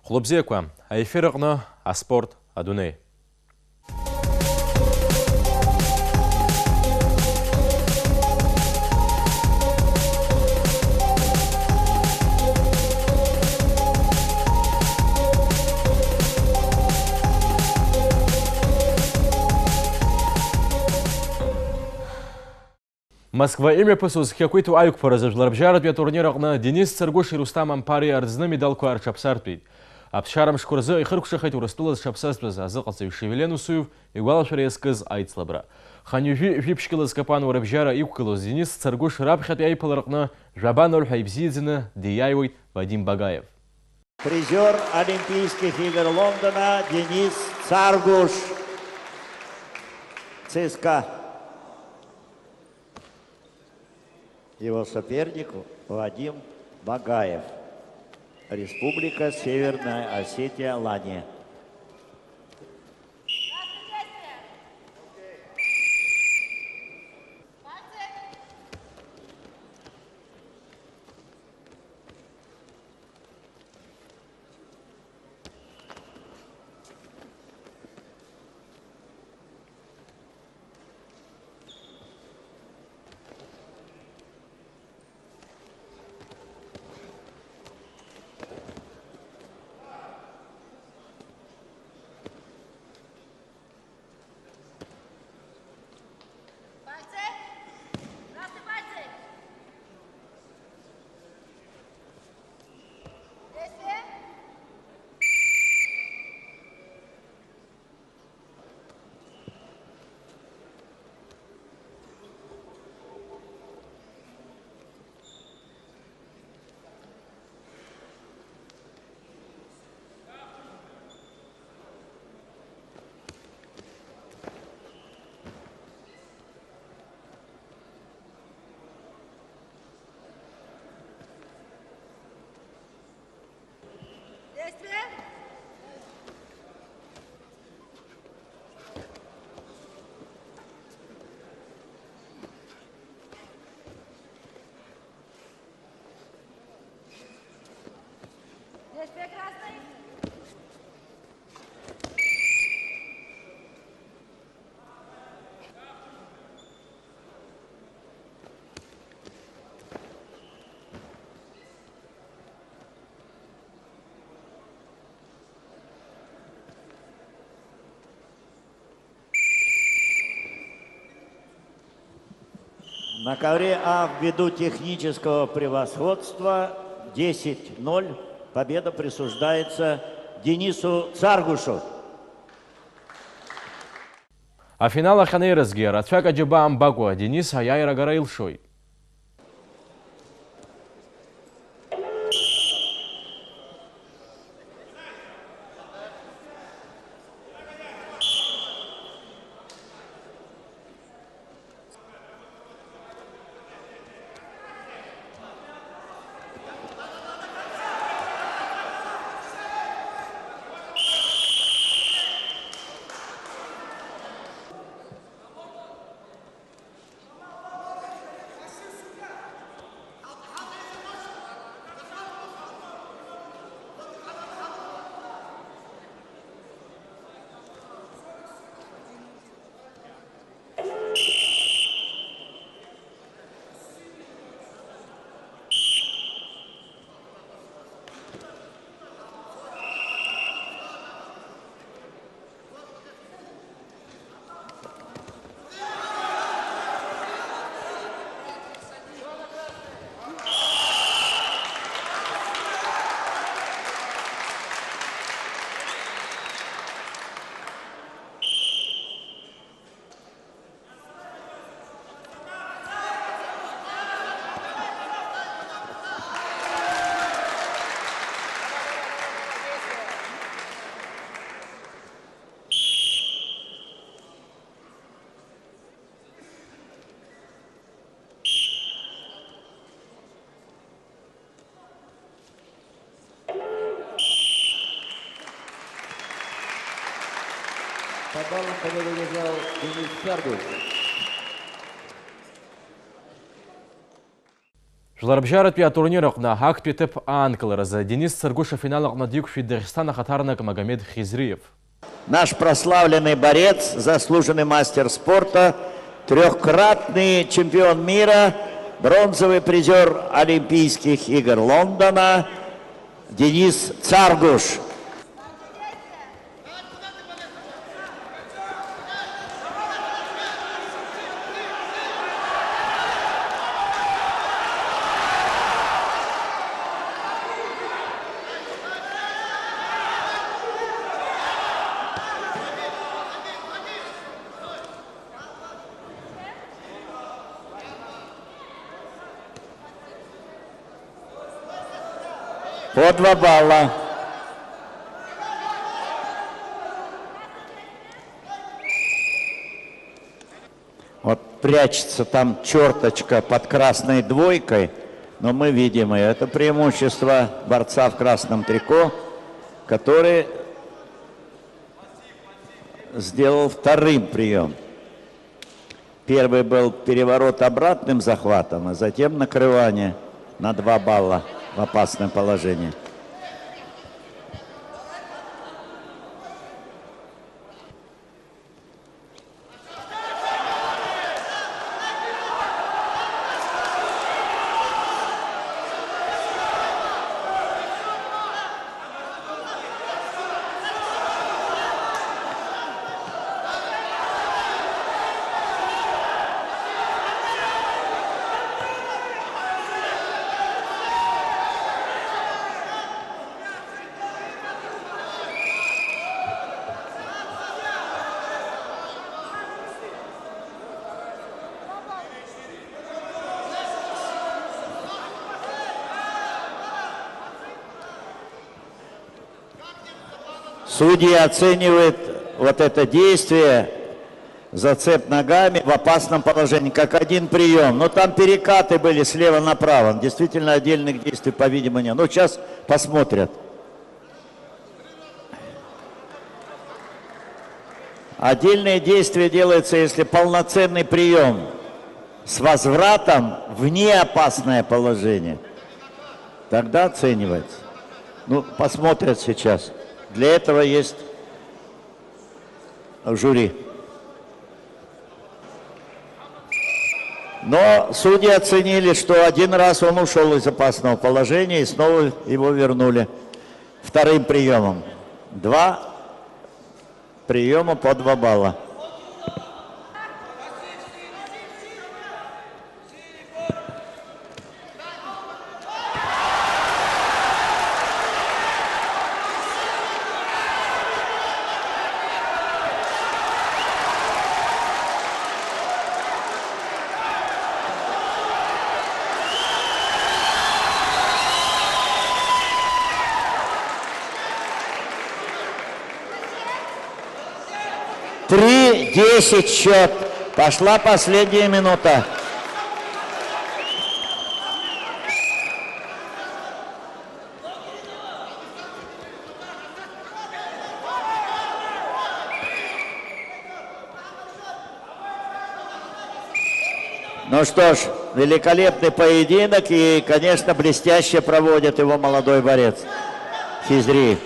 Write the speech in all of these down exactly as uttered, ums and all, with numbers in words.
Хәлыбзиақәа, аефир аҟны аспорт адунеи. Москва имҩаԥысуаз хьақәиҭу аиқәԥаразы жәларбжьаратәи атурнир аҟны Денис Царгәыши Русҭам Амԥари рзны медалқәа рҽаԥсартәит. Аԥсшьара мшқәа рзы ихыркәшахеит Урыстәыла зҽаԥсазтәыз азыҟаҵаҩ Шевелен Усуев игәалашәара иазкыз аицлабра. Хынҩажәи жәиԥшьгьы лызкапан уарабжьара иқәгылоз Денис Царгәыш раԥхьатәи аиԥылараҟны жәаба ноль ҳәа ибзиаӡаны диааиуеит Вадим Багаев. Призёр Олимпийских игр Лондона Денис Царгуш, ЦСКА. Его соперник Вадим Багаев, Республика Северная Осетия, Алания. На ковре А ввиду технического превосходства десять ноль победа присуждается Денису Царгушу. Афинал ахь анеиразгьы, рацәак аџьабаа мбакәа, Денис аиааира агара илшоит. По баллам победу одержал Денис Царгуш. Жәларбжьаратәи атурнир аҟны актәи аҭыԥ аанкыларазы Денис Царгәыш афинал аҟны диқәшәеит Дагестан ахаҭарнак Магомед Хизриев. Наш прославленный борец, заслуженный мастер спорта, трёхкратный чемпион мира, бронзовый призёр Олимпийских игр Лондона Денис Царгуш. По два балла. Вот прячется там чёрточка под красной двойкой, но мы видим её. Это преимущество борца в красном трико, который сделал вторым приём. Первый был переворот обратным захватом, а затем накрывание на два балла в опасное положение. Судьи оценивают вот это действие, зацеп ногами в опасном положении, как один приём. Но там перекаты были слева направо. Действительно, отдельных действий, по-видимому, нет. Ну, сейчас посмотрят. Отдельные действия делаются, если полноценный приём с возвратом в неопасное положение. Тогда оценивается. Ну, посмотрят сейчас. Для этого есть жюри. Но судьи оценили, что один раз он ушёл из опасного положения, и снова его вернули вторым приёмом. Два приёма по два балла. Три десять счёт. Пошла последняя минута. Ну что ж, великолепный поединок и, конечно, блестяще проводит его молодой борец Хизри.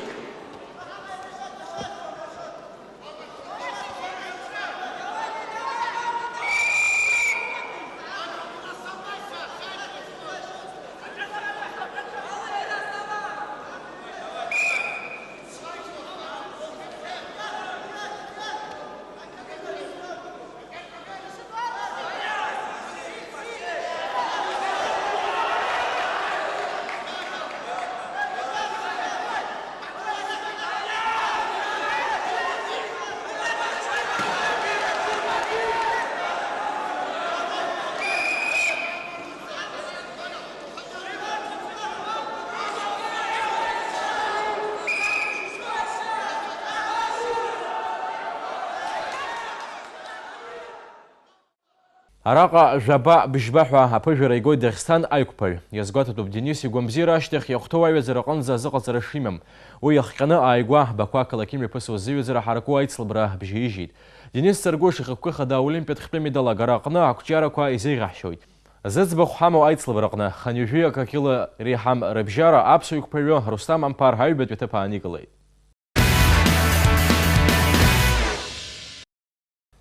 Араҟа жәаба-бжьба ҳәа аԥыжәара игоит Дагестан аиқәԥаҩ. Иазгәаҭатәуп Денис игәамбзиара ашьҭахь иахәҭоу аиҩызара аҟынӡа азыҟаҵара шимам. Уи иахҟьаны ааигәа Баку ақалақь имҩаԥысуаз зыҩаӡара ҳараку аицлабра бжьаижьеит. Денис Царгәыш ихықәкы хада аолимпиатә хьтәы медал агара аҟны ақәҿиарақәа изеиӷьаҳшьоит. Зыӡбахә ҳамоу аицлабраҟны, хынҩажәи акы кьыла реиҳам рыбжьара аԥсуа иқәԥаҩы Рустам Амԥар аҩбатәи аҭыԥ ааникылеит.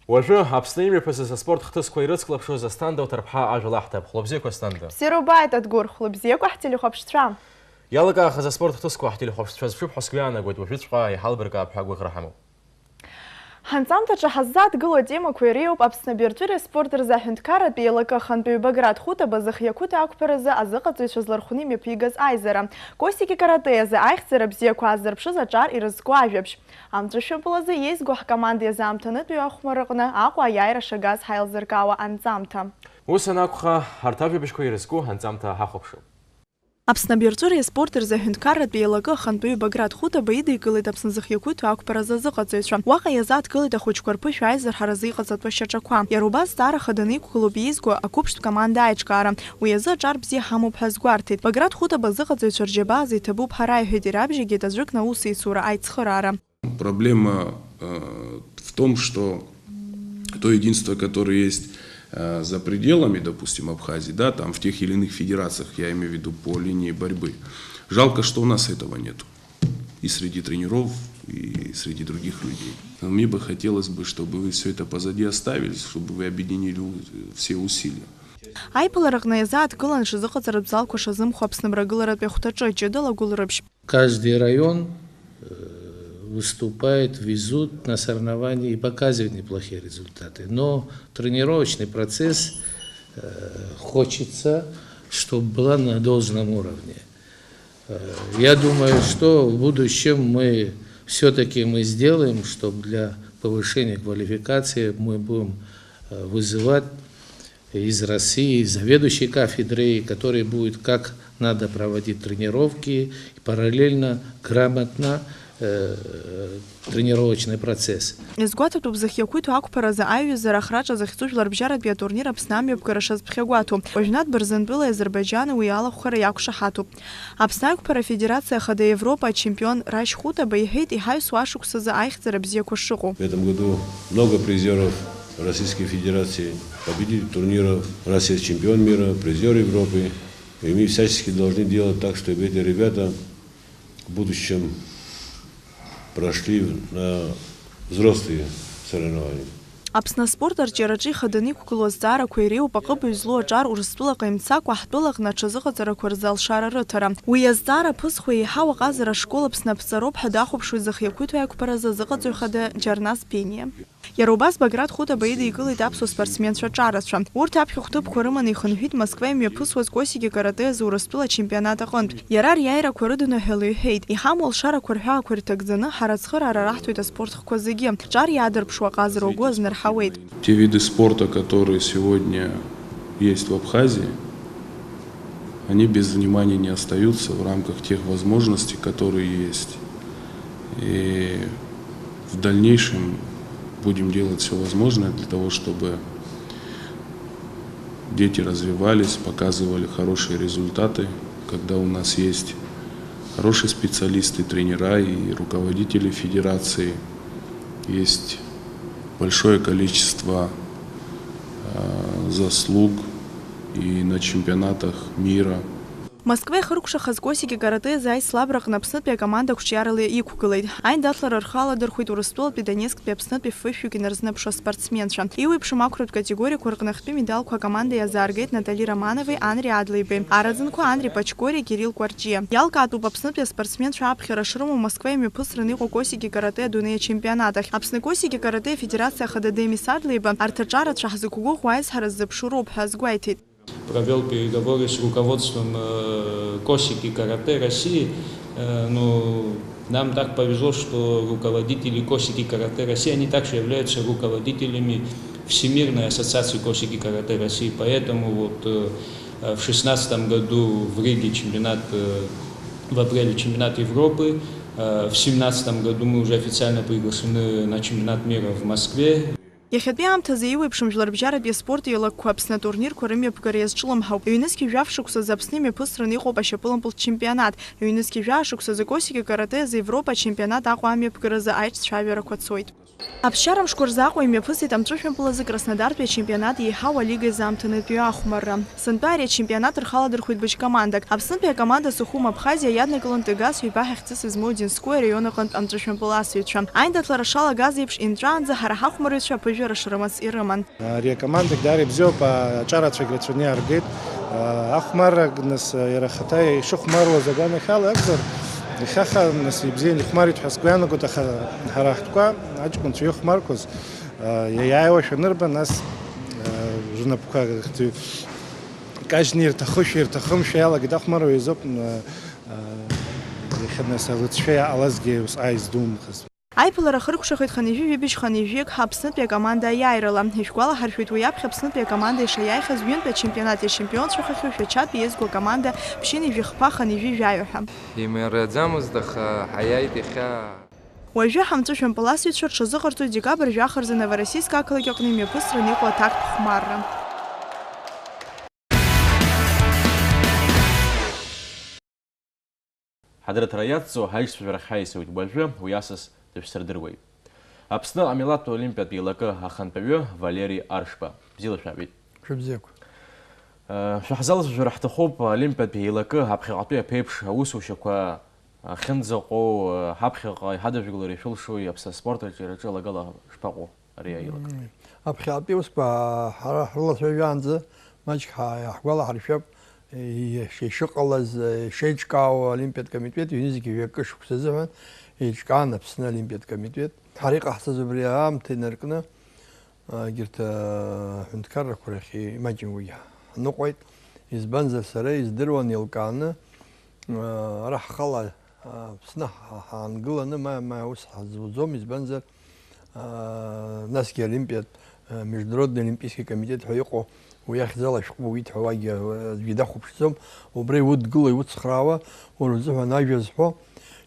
Уажәы Аԥсны имҩаԥысыз аспорт хҭысқәа ирыцклаԥшуаз Асҭанда Уҭарԥҳа ажәа лаҳҭап. Хәлыбзиақәа, Асҭанда. Бзиара убааит, Адгәыр, хәлыбзиақәа ҳтелехәаԥшцәа. Иалакаахаз аспорт хҭысқәа ҳтелехәаԥшцәа зшәыԥҳәо сгәы иаанагоит, уажәыҵәҟьа иҳалбыркаап ҳәа агәыӷра ҳамоуп. Ҳанҵамҭаҿы ҳаззааҭгыло атемақәа иреиуоуп Аԥсны абиартәыреи аспорт рзы аҳәынҭқарратә еилакы ахантәаҩы Баграт Хәытаба зхы иақәиҭу ақәԥаразы азыҟаҵаҩцәа злархәны имҩаԥигаз аизара. Косики каратэ азы аихьӡара бзиақәа аазырԥшыз аҿар ирызку ажәабжь. Амҵәышәымпыл азы иеизго ҳкоманда иазаамҭанытәи ахәмарраҟны Аҟәа аиааира шагаз ҳаилзыркаауа анҵамҭа. Ус анакәха, ҳарҭ ажәабжьқәа ирызку анҵамҭа ҳахәаԥшып. Аԥсны абиартәыреи аспорти рзы аҳәынҭқарратә еилакы ахантәаҩы Баграт Хәытаба идикылеит Аԥсны зхы иақәиҭу ақәԥаразы азыҟаҵаҩцәа. Уаҟа иазааҭгылеит ахәыҷқәа рԥышәа аизырҳара зыҟаҵатәу ашьаҿақәа. Иара убас зҵаарахада аниқәгылоуп иеизго ақәыԥштә команда аиҿкаара. Уи азы аҿар бзиа ҳамоуп ҳәа азгәарҭеит. Баграт Хәытаба азыҟаҵаҩцәа рџьабаа азы иҭабуп ҳәа раиҳәеит, ирабжьагеит аӡәыкны аусеицура аицхыраара. Проблема, э, в том, что то единство, которое есть, э, за пределами, допустим, Абхазии, да, там в тех или иных федерациях, я имею в виду по линии борьбы, жалко, что у нас этого нету. И среди тренеров, и среди других людей. Но мне бы хотелось бы, чтобы вы всё это позади оставили, чтобы вы объединили у-, все усилия. Аиԥылараҟны иазааҭгылан шазыҟаҵаратә залқәа шазымхо Аԥсны мрагыларатәи ахәҭаҿы, ҷыдала Гәылрыԥшь. Каждый район, э, выступает, везут на соревнования и показывает неплохие результаты. Но тренировочный процесс, э, хочется, чтоб была на должном уровне. Э, я думаю, что в будущем мы всё-таки мы сделаем, чтоб для повышения квалификации мы будем, э, вызывать из России заведующий кафедрой, который будет как надо проводить тренировки и параллельно, грамотно, э, тренировочный процесс. Иазгәаҭатәуп зхы иақәиҭу ақәԥаразы аиҩызара ахраҿа захьӡу жәларбжьаратәи атурнир Аԥсны амҩаԥгара шазԥхьагәаҭоу. Уажәнатә бырзентәыла Азербаиџьани уи алахәхара иақәшаҳаҭуп. Аԥсны ақәԥара афедерациа хада Европа ачемпион Рашь Хәытаба иҳәеит, иҳаҩсуа ашықәсазы аихьӡара бзиақәа шыҟоу. В этом году много призёров Российской Федерации, победитель турниров, Россия чемпион мира, призёр Европы. И мы всячески должны делать так, чтобы эти ребята в будущем прошли на взрослые соревнования. Аԥсны аспорт арҿиараҿы ихаданы иқәгылоу азҵаарақәа иреиуоуп аҟыбаҩ злоу аҿар Урыстәылаҟа имцакәа, ҳтәылаҟны аҽазыҟаҵарақәа рзы алшара рыҭара. Уи азҵаара ԥызхуа еиҳау аҟазара ашкол Аԥсны аԥҵароуп ҳәа дахәаԥшуеит зхы иақәиҭу аиқәԥаразы азыҟаҵаҩ хада Џьарнас Бениа. Иара убас Баграт Хәытаба идикылеит аԥсуа спортсменцәа ҿарацәа. Урҭ аԥхьахә ҭыԥқәа рыманы ихынҳәит Москва имҩаԥысуаз Косики каратэ азы Урыстәыла ачемпионат аҟынтә. Иара ариааирақәа рыдуны ҳәа леиҳәеит. Иҳамоу алшарақәа рҳәаақәа ирҭагӡаны, ҳара ацхыраара раҳҭоит аспорт хкқәа зегьы. Ҿар иаадырԥшуа аҟазара угәы азнарҳауеит. Те виды спорта, которые сегодня есть в Абхазии, они без внимания не остаются в рамках тех возможностей, которые есть. И в дальнейшем будем делать всё возможное для того, чтобы дети развивались, показывали хорошие результаты, когда у нас есть хорошие специалисты, тренера и руководители федерации. Есть большое количество, э, заслуг и на чемпионатах мира. Москва ихыркәшахаз Косики каратэ азы аицлабраҟны Аԥснытәи акоманда қәҿиарала иқәгылеит. Аиндаҭлара рхы аладырхәит Урыстәылатәи Донецктәи Аԥснытәи фышәҩык инарзынаԥшуа спортсменцәа. Иуеиԥшым ақәратә категориақәа рҟны ахьтәы медалқәа акоманда иазааргеит Натали Романови Анри Адлеибеи, араӡынқәа Анри Пачкори, Кирилл Кәарҷиа. Иалкаатәуп Аԥснытәи аспортсменцәа аԥхьара шрымоу Москва имҩаԥысраны иҟоу Косики каратэ адунеи ачемпионат ахь. Аԥсны Косики каратэ афедерациа ахада Демис Адлеиба арҭ аҿарацәа ҳзықәгәыӷуа аизҳара ззыԥшу роуп ҳәа азгәеиҭеит. Провёл переговоры с руководством, э, Косики каратэ России. Э, ну, нам так повезло, что руководители Косики каратэ России, они также являются руководителями Всемирной ассоциации Косики каратэ России. Поэтому вот, э, в шестнадцатом году в Риге чемпионат, э, в апреле чемпионат Европы. Э, в семнадцатом году мы уже официально приглашены на чемпионат мира в Москве. Иахьатәи аамҭазы еиуеиԥшым жәларбжьаратәи аспорт еилакқәа Аԥсны атурнирқәа рымҩаԥгара иазҿлымҳауп. Ҩнызқьи жәаф шықәсазы Аԥсны имҩаԥысраны иҟоуп ашьапылампылтә чемпионат. Ҩнызқьи жәа шықәсазы Косике каратэ азы Европа ачемпионат Аҟәа амҩаԥгаразы аиҿцәажәарақәа цоит. Аԥсшьара мшқәа рзы Аҟәа имҩаԥысит амҵәышәмпыл азы Краснодартәи ачемпионат еиҳау алига изы аамҭанытәи ахәмарра. Сынтәа ари ачемпионат рхаладырхәит быжь командак. Аԥснытәи акоманда Сухум Абхазиа иаднакылон Тыгас ҩба ҳәа хьӡыс змоу Одинское араион аҟынтә амҵәышәмпыл асыҩцәа. Аиндаҭлара шалагаз еиԥш, инҵәаанӡа ҳара ҳахәмарҩцәа аԥыжәара шрымац ирыман. Ари акомандагь даара ибзиоуп, аҿарацәагь рацәаны иааргеит. Ахәмарра, нас, иара ахаҭа ишыхәмаруаз агәанахьала акәзар, иахьаха, нас, ибзианы ихәмарит ҳәа сгәы иаанагоит, аха ҳара ҳтәқәа, аҷкәынцәа ихәмарқәаз, иааиуашәа анырба, нас, рнапқәа кажьны ирҭахышәа, ирҭахымшәа иалагеит, ахәмарра изоуп, иахьа, нас, алыҵшәа иаҟалазгьы усҟак издумхыз. Аиԥылара хыркәшахеит хынҩажәи ҩыбжь хынҩажәи ак Аԥснытәи акоманда аиааирала. Ишәгәалаҳаршәоит, уи аԥхьа Аԥснытәи акоманда ишаиааихьаз ҩынтә ачемпионат иашьампионцәахахьоу Шәачатәи иезго акоманда ԥшьынҩажәи хԥа хынҩажәи жәаҩа ҳәа. Имариаӡамызт, аха ҳаиааит иахьа. Уажәы ҳамҵәышәмпыласыҩцәа рҽазыҟарҵоит декабрь жәаха рзы Новороссийск ақалақь аҟны имҩаԥысраны иҟоу аҭактә хәмарра. Ҳадырраҭара иацҵо ҳаишьцәажәарахь ҳаиасуеит уажәы, уи асас дышәсырдыруеит. Аԥсны амилаҭтә олимпиатә еилакы ахантәаҩы Валери Аршба. Бзиала шәаабеит. Шәыбзиақәа. Э, шәаҳзалацәажәара ҳҭахуп олимпиатә еилакы аԥхьаҟатәи аԥеиԥш аусушьақәа ахьынӡаҟоу, э, ҳаԥхьаҟа иҳадыжәгалар ишәылшои, аԥсны аспорт аҿиараҿы алагала шԥаҟоу ари аилак? Мм. Аԥхьаҟатәи аусқәа ҳара ҳрылацәажәаанӡа маҷк ҳа-, иаҳгәалаҳаршәап, иши-, ишыҟалаз, ишеиҿкаау Олимпиатә комитет, ҩнызқьи жәакы шықәса азыҳәан еиҿкаан Аԥсны Олимпиатә комитет. Ҳара иҟаҳҵаз убри аамҭа инаркны, егьырҭ аҳәынҭқаррақәа рахь имаҷымкәагьы ҳныҟәеит. Избанзар, сара издыруан еилкааны, ара ҳхала Аԥсны ҳа-, ҳаангыланы ма, ма ус ҳазуӡом, избанзар, аа, насгьы Олимпиатә, аа, Международный Олимпийский комитет ҳәа иҟоу, уи ахьӡала шәҟәы уит ҳәа уагьы, аа, аӡәгьы дахәаԥшӡом, убра иудгыло, иуцхраауа, уара узыҳәан ажәа зҳәо,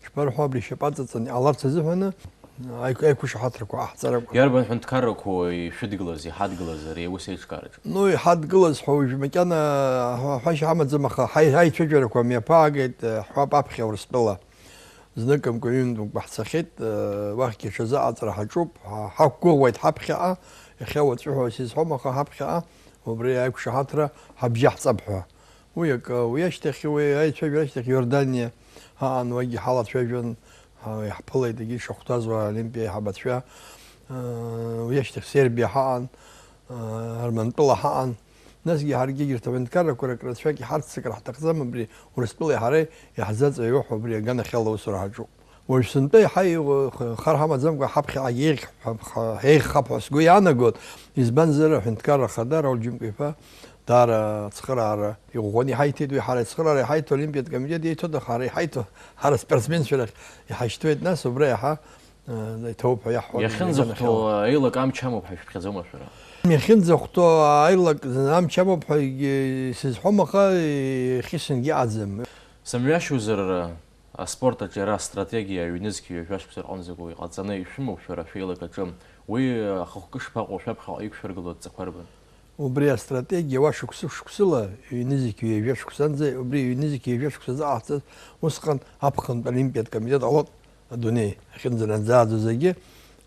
ишԥарҳәо, абри шьапы аҵаҵаны иҟаларц азыҳәаны, аиқә-, аиқәшаҳаҭрақәа ҟаҳҵарақәа. Иарбан ҳәынҭқаррақәоу ишәыдгылаз, иҳадгылаз ари аус еиҿкаараҿы? Ну, иҳадгылаз ҳәа уажә макьана ҳәа-, ҳәашьа ҳамаӡам, аха ҳаи-, ҳаицәажәарақәа мҩаԥаагеит, ҳҳәап, аԥхьа Урыстәыла. Зныкымкәа, ҩынтәымкәа ҳцахьеит, уахьгьы аҽазыҟаҵара ҳаҿуп, ҳа-, ҳақәгәыӷуеит ҳаԥхьаҟа, иахьа уаҵәы ҳәа сизҳәом, аха ҳаԥхьаҟа убри аиқәшаҳаҭра ҳабжьаҳҵап ҳәа. Уи акы, уи ашьҭахь, уи аицәажәара ашьҭахь Иорданиа ҳаан, уагьы ҳалацәажәон, ҳа-, иаҳԥылеит, егьи ишахәҭаз уа Олимпиа аиҳабацәа. Уи ашьҭахь Сербиа ҳаан, Армантәыла ҳаан. Насгьы ҳаргьы егьырҭ аҳәынҭқаррақәа рак рацәак иҳарццакыр ҳҭахӡам, абри Урыстәылеи ҳареи иаҳзаҵаҩу ҳәа убри аганахьала аусура ҳаҿуп. Уажә сынтәа еиҳа иу-, х-, хар ҳамаӡамкәа ҳаԥхьаҟагьы еиӷьхап ҳәа, х-, еиӷьхап ҳәа сгәы иаанагоит, избанзар, аҳәынҭқарра ахада Рауль Џьынџьтәиԥа даара ацхыраара иӷәӷәаны иҳаиҭеит, уи ҳара ацхыраара иҳаиҭо Олимпиатә комитет иеиҭода, ҳара иҳаиҭо, ҳара спортсменцәа рахь иҳашьҭуеит, нас убра иаҳа, э, иҭоуп ҳәа иаҳҳәон. Иахьынӡахәҭоу аилак амч амоуп ҳәа шәыԥхьаӡома шәара? Иахьынӡахәҭоу аилак амч амоуп ҳәа егьи сызҳәом, аха ихьысынгьы аӡам. Сымҩашьозар, аспорт аҿиара астратегиа ҩнызқь ҩажәа шықәса рҟынӡагоу иҟаҵаны ишәымоуп шәара шәеилак аҿы. Уи ахықәкы шԥаҟоу, шәаԥхьаҟа иқәшәыргылоу адҵақәа рбан? Убри астратегиа уа шықәсы-шықәсыла, ҩнызқь ҩажәа шықәсанӡа, убри ҩнызқь ҩажәа шықәса заҟаҳҵаз, усҟан аԥхынтә Олимпиатә комитет ҟалоит. Адунеи ахьынӡанаӡааӡо зегьы,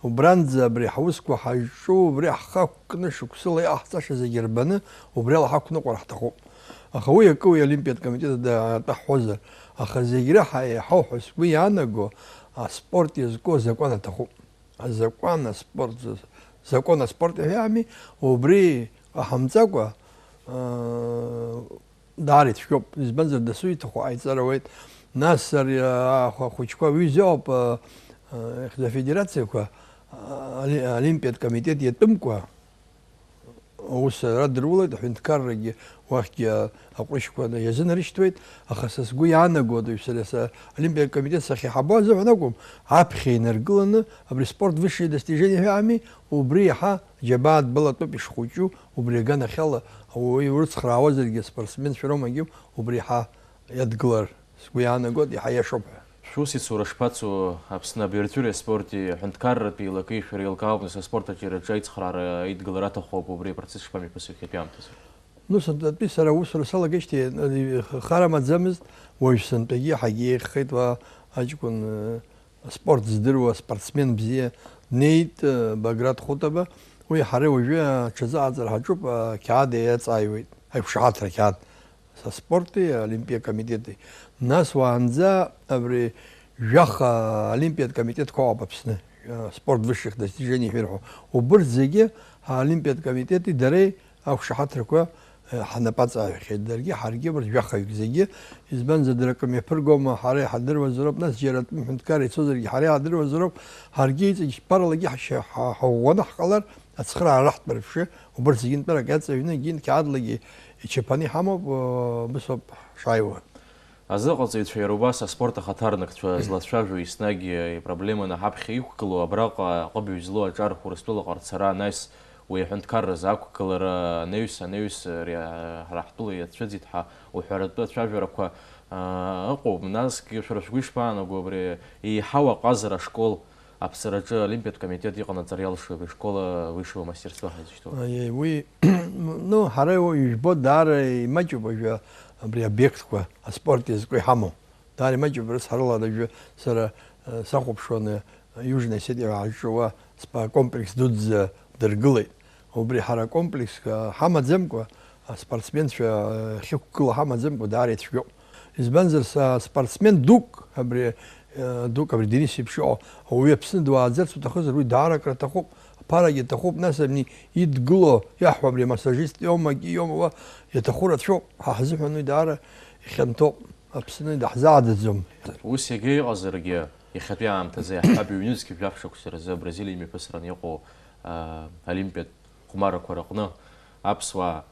убранӡа абри ҳаусқәа ҳазҿу, убри ҳхы ақәкны шықәсыла иҟаҳҵаша зегьы рбаны, убриала ҳақәныҟәар ҳҭахуп. Аха уи акы, уи Олимпиатә комитет ада-, атәы ҳҳәозар, аха зегь реиҳа еиҳау ҳәа сгәы иаанаго, аспорт иазку азакәан аҭахуп. Азакәан аспорт, закон аспорт иҳәами, убри ҟаҳамҵакәа, аа, Даара ицәгьоуп, избанзар, дасу иҭаху ҟаиҵар ауеит. Нас ари, а, ахә-, ахәыҷқәа уи зыҟоуп, а, а, ихьӡ афедерациақәа, а, али-, Олимпиатә комитет иатәымкәа аус радырулеит, аҳәынҭқаррагьы уахьгьы, а, аҟәрышьқәа иазынарышьҭуеит, аха са сгәы иаанагоит, уажә сара са Олимпиатә комитет сахьиҳабу азыҳәан акәым, аԥхьа инаргыланы абри спорт высшие достижения ҳәа ами, убри иаҳа џьабаа дбалатәуп ишхәыҷу, Убри аганахьала, ауаҩы урыцхраауазаргьы, аспортсменцәа роумагьы убри иаҳа иадгылар сгәы иаанагоит, иаҳа иашоуп ҳәа. Шәусеицура шԥацу? Аԥсны абаҩрҵәыреи аспорти аҳәынҭқарратә еилакеи шәара еилкаауп, нас аспорт аҿиараҿы аицхраара аидгылара аҭахуп, убри апроцесс шԥамҩаԥысуеи иахьатәи аамҭазы? Ну, сынтәатәи сара аусура салагеижьҭеи, э, хара маӡамызт, уажә сынтәагьы ҳагьеиӷьхеит, уа аҷкәын, э, аспорт здыруа, аспортсмен бзиа днеит, э, Баграт Хәытаба, уи ҳара уажәы аҽазыҟаҵара ҳаҿуп, ақьаад иаҵааиуеит, аиқәшаҳаҭра қьаад. Аспорти аолимпиа комитети. Нас уаанӡа абри жәаха олимпиатә комитетқәа ыҟоуп Аԥсны, аспорт высших достижений ҳәа ирҳәо. Убырҭ зегьы аолимпиатә комитети дареи ақәшаҳаҭрақәа, э, ҳнапаҵаҩхьеит. Даргьы ҳаргьы убырҭ жәахаҩык зегьы, избанзар, дара акы мҩаԥыргома, ҳара иҳадыруазароуп, нас џьара атәым ҳәынҭқарра ицозаргьы ҳара иҳадыруазароуп, ҳаргьы иҵегь ԥаралагьы ҳшьа-, ҳа-, ҳаӷәӷәаны ҳҟалар, ацхыраара раҳҭар аԥшьы, убырҭ зегьы нтәарак иаҵаҩны, егьи қьаадлагьы ичаԥаны иҳамоуп, э, убыс ауп ҳшааиуа. Азыҟаҵаҩцәа иара убас аспорт ахаҭарнакцәа злацәажәо, еснагь ипроблеманы ҳаԥхьа иқәгылоу абраҟа аҟыбаҩ злоу аҿар Урыстәылаҟа рцара, анаҩс уи аҳәынҭқарразы ақәгылара, анаҩс, анаҩс ари, а, ҳара ҳтәыла иацәыӡит ҳәа уҳәаратәы ацәажәарақәа, а, ыҟоуп. Насгьы шәара шәгәы ишԥаанаго абри еиҳау аҟазара ашкол Аԥсраҿы Олимпиатә комитет иҟанаҵар иалшои абри ашкол, уи шоу амастерство ҳазышьҭоу? Аиеи, уи, ну, ҳара ижәбо даара имаҷуп уажәы абри обиектқәа, аспорт иазку иҳамоу. Даара имаҷуп, рыцҳарала уажәы сара, э, сахәаԥшуан, э, Южная Осетия ҳәа ҳазҿу уа спа-, комплекс дуӡӡа дыргылеит. Убри ҳара акомплекс, э, ҳамаӡамкәа, аспортсменцәа, э, ахьықәгыла ҳамаӡамкәа даара ицәгьоуп. Избанзар, са спортсмен дук, абри, э, дук, абри Денис еиԥш иҟоу ауаҩы Аԥсны дуааӡарц уҭахызар, уи даара акраҭахуп. Аԥарагьы аҭахуп, нас абни идгыло, иаҳҳәо, абри амассажист иоума, акгьы иоума, уа иаҭаху рацәоуп. Ҳа ҳзыҳәан уи даара ихьанҭоуп. Аԥсны даҳзааӡаӡом. Ус иагьа иҟазаргьы, иахьатәи аамҭазы иаҳҳәап, ҩнызқь жәаф шықәса рзы Бразилиа имҩаԥысран иҟоу, аа, олимпиатә хәмарақәа рыҟны аԥсуаа,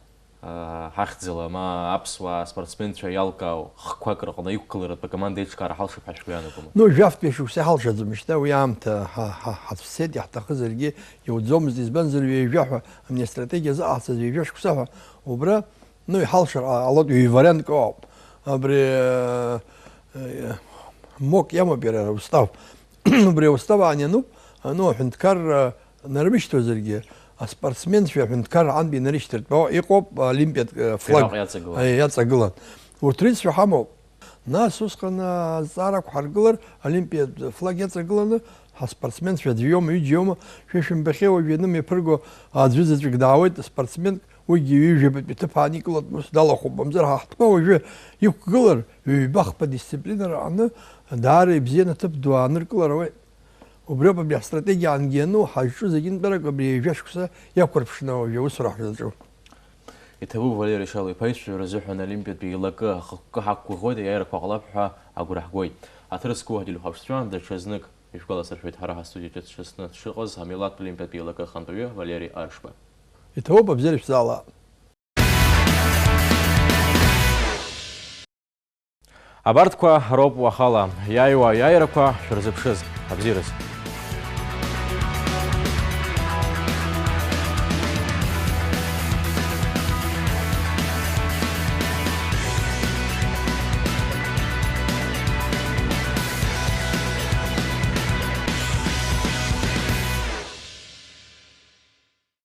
аа, ҳахьӡала, ма аԥсуаа спортсменцәа иалкаау хқәак рыҟны иқәгыларатә акоманда еиҿкаара ҳалшап ҳәа шәгәы иаанагома? Ну, жәафтәи шықәса ҳалшаӡом, шьҭа уи аамҭа ҳа-, ҳа-, ҳацәцеит, иаҳҭахызаргьы иуӡомызт, избанзар, ҩажәа ҳәа, амни астратегиа зыҟаҳҵаз ҩажәа шықәса ҳәа, убра Ну, иҳалшар ҟа-, ҟалоит, ҩ-вариантк ыҟоуп. Абри, э, э, МОК иамоуп иара устав. Убри устав аан иануп, ну, аҳәынҭқарра нарышьҭуазаргьы, аспортсменцәа аҳәынҭқарра аҟынтә инарышьҭыртә, о, иҟоуп олимпиатә, э, флаг. Фирак иаҵагылан. Э, иаҵагылан. Урҭ рыҩцәа ҳамоуп. Нас усҟан, а, азҵаара ақәҳаргылар, олимпиатә флаг иаҵагыланы, ҳаспортсменцәа аӡәы иоума, ҩыџьа иоума, шәа шәымбахьеи уажә ианымҩаԥырго аӡәы заҵәык даауеит, спортсменк, уигьы ҩажәабатәи ҭыԥ ааникылоит, ус далахәуп, мамзар ҳа ҳтәқәа уажәы иқәгылар, ҩба-хԥа дисциплина рҟны даара ибзианы аҭыԥ ду ааныркылар ауеит. Убриоуп абри ҳстратегиа аангьы иану, ҳазҿу зегьынтәарак абри ҩажәа шықәса иақәырԥшны уажәы аусура ҳзаҿу. Иҭабуп, Валери Шало-иԥа, ишәҳәара азыҳәан Олимпиатәи еилакы ахықәкы ҳақәгәыӷуеит, аиааирақәа ҟалап ҳәа агәра ҳгоит. Аҭыр зқәу ҳателехәаԥшцәа, даҽазнык ишәгәаласыршәоит, ҳара ҳастудиаҿы дшысны дшыҟаз, амилаҭтә Олимпиатә еилакы ахантәаҩы Валери Аршба. Иҭабуп, абзиара шәзаала. Абарҭқәа роуп уахала иааиуа аиааирақәа шәырзыԥшыз. Абзиараз.